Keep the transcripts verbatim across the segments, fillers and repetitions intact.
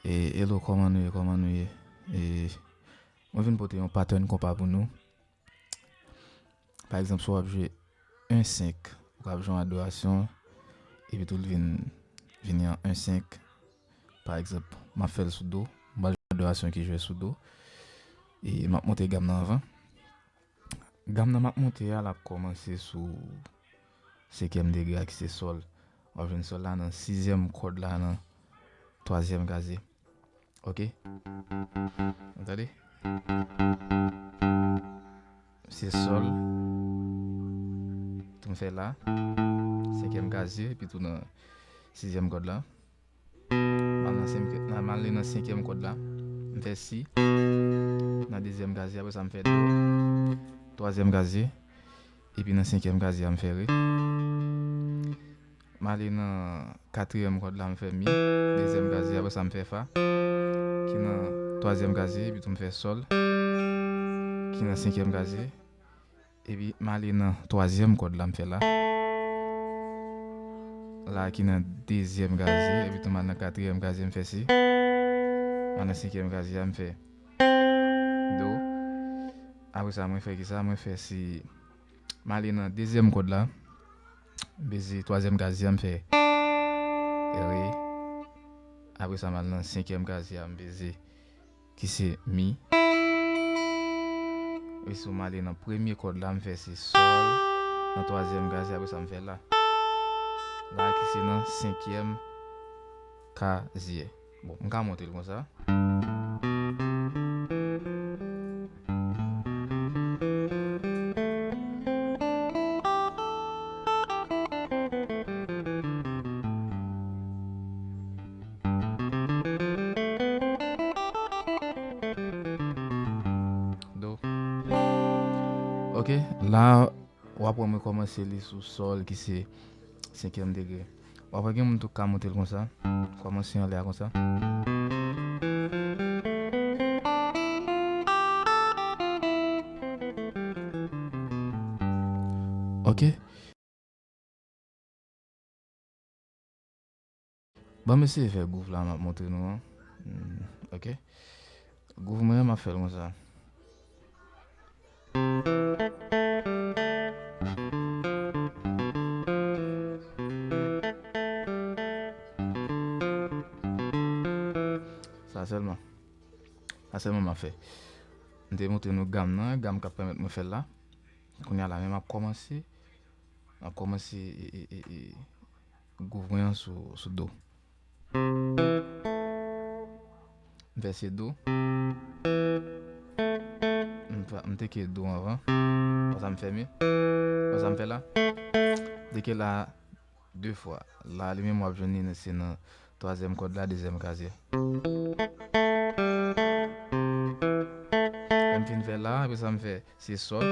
E, hello, kòman nou ye? Kòman nou ye? E, mwen vin pote yon pattern konpa pou nou. Pa egzanp, si w ap jwe en senk, ou ka ap jwe yon adorasyon, epi tou l vin, vini an en senk. Pa egzanp, m ap fè l sou do, m pral jwe adorasyon ki jwe sou do. E m ap monte gam nan anvan. Gam nan m ap monte a, l ap kòmanse sou senkyèm degre a ki se sòl. W ap jwenn sòl la nan sizyèm kòd la nan twazyèm kazye. Ok? Ou tande? Se sòl. Tou m fè la. Senkyèm kazye, epi tou nan sizyèm kòd la. M al nan senk-, nan, m ale nan senkyèm kòd la. M fè si. Nan dezyèm kazye, apre sa m fè do. Twazyèm kazye. Epi nan senkyèm kazye a, m fè re. M ale nan katriyèm kòd la, m fè mi. Dezyèm kazye, apre sa m fè fa. Ki nan twazyèm kazye, epi tou m fè sòl. Ki nan senkyèm kazye. Epi m ale nan twazyèm kòd la, m fè la. La ki nan dezyèm kazye, epi tou m al nan katriyèm kazye, m fè si. M al nan senkyèm kazye a, m fè do. Apre sa, mwen fè ki sa? Mwen fè si. M ale nan dezyèm kòd la, m peze twazyèm kazye a, m fè re. Apre sa, m al nan senkyèm kazye a, m peze ki se mi. Epi si m ale nan premye kòd la, m fè se sòl. Nan twazyèm kazye, apre sa, m fè la. La ki se nan senkyèm kazye. Bon, m ka monte l konsa. Do. Ok, la, w ap wè mwen kòmanse li sou sòl ki se senkyèm degre. W ap wè gen moun tou k ka monte l konsa. Kòmanse anlè a konsa. Ok. Ban m eseye fè gwouv la m ap montre nou an. Hmm, ok. Gwouv mwen an, m ap fè l konsa. Sa sèlman. Sa sèlman m ap fè. M te montre nou gam nan, gam k ap pèmèt mwen fè l la. Kounye a la, men m ap kòmanse. M ap kòmanse, e, e, e, e, gwouv mwen an sou, sou do. M fè se do. M fa-, m teke do anvan. Konsa m fèmen. Konsa m fè la. M teke la de fwa. La, li menm w ap jwenn li, se nan twazyèm kòd la, dezyèm kazye. Lè m fin fè la, apre sa m fè se sòl,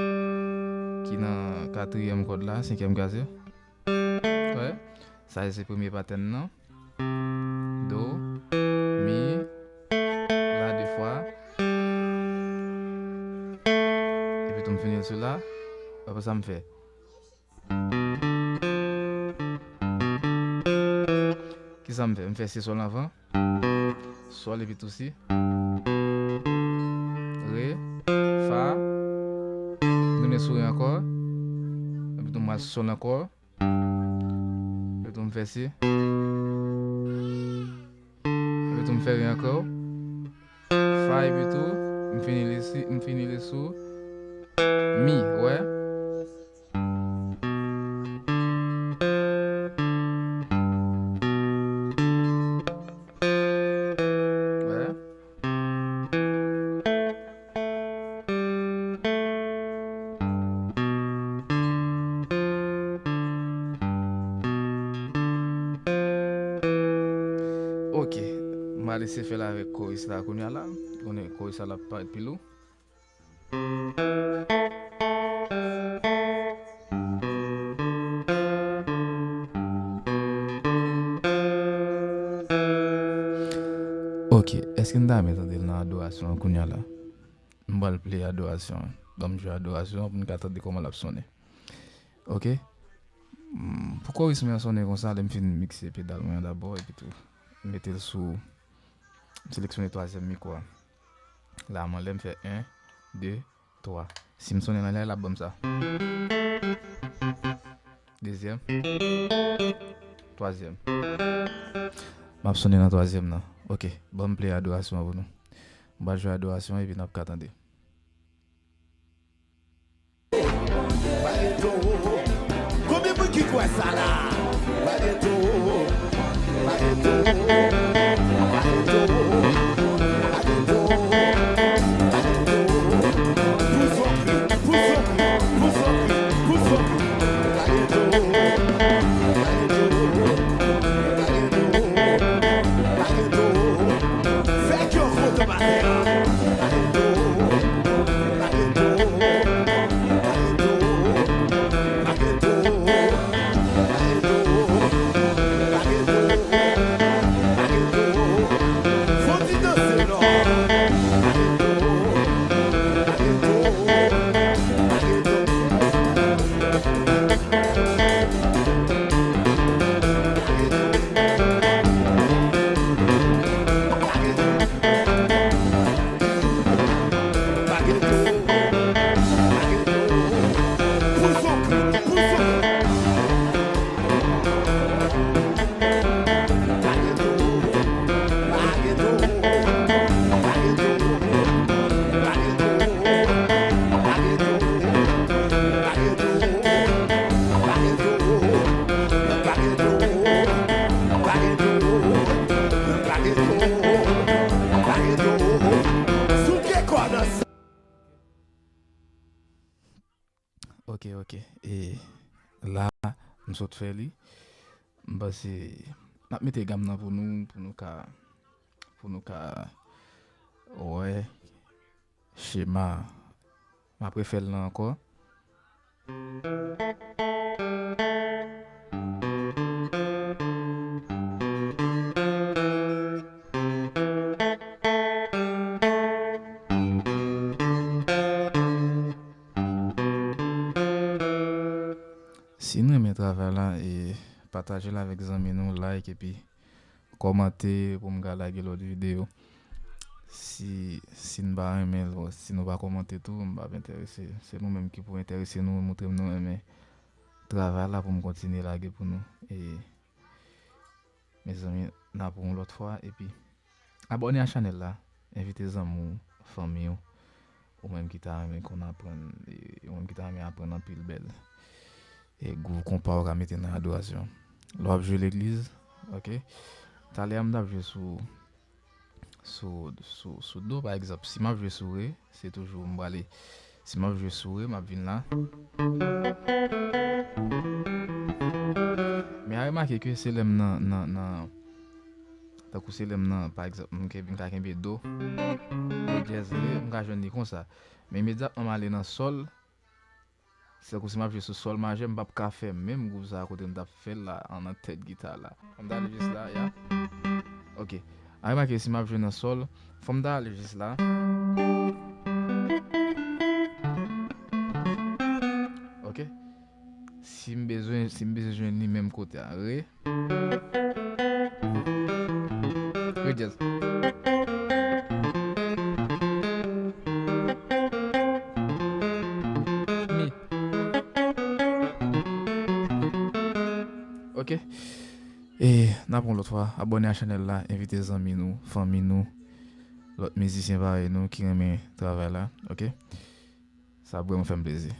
ki nan katriyèm kòd la, senkyèm kazye. Wè. Sa se premye patèn nan. Do, mi, la de fwa. Epi tou m fini l sou la. Apre sa m fè. Kisa m fè? M fè se sòl anvan. Sòl epi tou si. Re, fa. Tounen sou re ankò. Epi tou m al sòl ankò. Epi tou m fè si. Epi tou m fè re ankò. Fa epi tou, m fini li si, m fini li sou mi, wè. Wè. Ok, m al eseye fè l avèk koris la kounye a la. Konnen koris la l ap parèt pi lou. Ok, èske n ta renmen tande l nan adorasyon an kounye a la? M pral play adorasyon an. Ban m jwe adorasyon an pou n ka tande kòman l ap sonnen. Ok? Hmm, pou koris mwen an sonnen konsa, lè m fin mikse pedal mwen an dabò, epi tou, m mete l sou, M seleksyone twazyèm mikwo a. La, mwen, lè m fè en, de, twa. Si m sonnen nan lè, l ap ban m sa. Dezyèm. Twazyèm. M ap sonnen nan twazyèm nan. Ok, ban m play adorasyon an pou nou. M pral jwe adorasyon epi n ap ka tande. Konbyen moun ki kwè sa la? Ok, ok. E la, m sot fè li. M panse m ap mete gam nan pou nou, pou nou ka, pou nou ka wè chema a. M ap refè l la ankò. Si n renmen travay la, e pataje l avèk zanmi nou, like epi kòmante pou m ka lage lòt videyo. Si, si n pa renmen l, bon, si nou pa kòmante tou, m p ap enterese. Se nou menm ki pou enterese nou, montre m nou renmen travay la pou m kontinye lage pou nou. E, mezanmi, n ap wè yon lòt fwa, epi abòne a chanèl la, envite zanmi w, fanmi w, ou menm ki ta renmen konn aprann, e, ou menm ki ta renmen aprann anpil bèl, e, gwouv konpa w ka mete nan adorasyon. Lè w ap jwe legliz, ok? Talè a m t ap jwe sou, sou, sou, sou do, pa egzanp, si m ap jwe sou re, se toujou m prale. Si m ap jwe sou re, m ap vin la. Men a remake ke se lè m nan, nan, nan, tankou se lè m nan, pa egzanp, m kenbe, m ka kenbe do, do dyèz re, m ka jwenn li konsa. Men imedyatman m ale nan sòl, se tankou si m ap jwe sou sòl majè, m p ap ka fè menm gwouv sa a kote m t ap fè l la, an, nan tèt gita la. Fò m t ale jis la, ya. Ok. A remake si m ap jwe nan sòl, fò m ta ale jis la. Ok. Si m bezwen, si m bezwen jwenn li menm kote a, re. Re dyèz. Mi. Ok. E n ap yon lòt fwa, abòne a chanèl la, envite zanmi nou, fanmi nou, lòt mizisyen parèy nou ki renmen travay la, ok? Sa ap vrèman fè m plezi.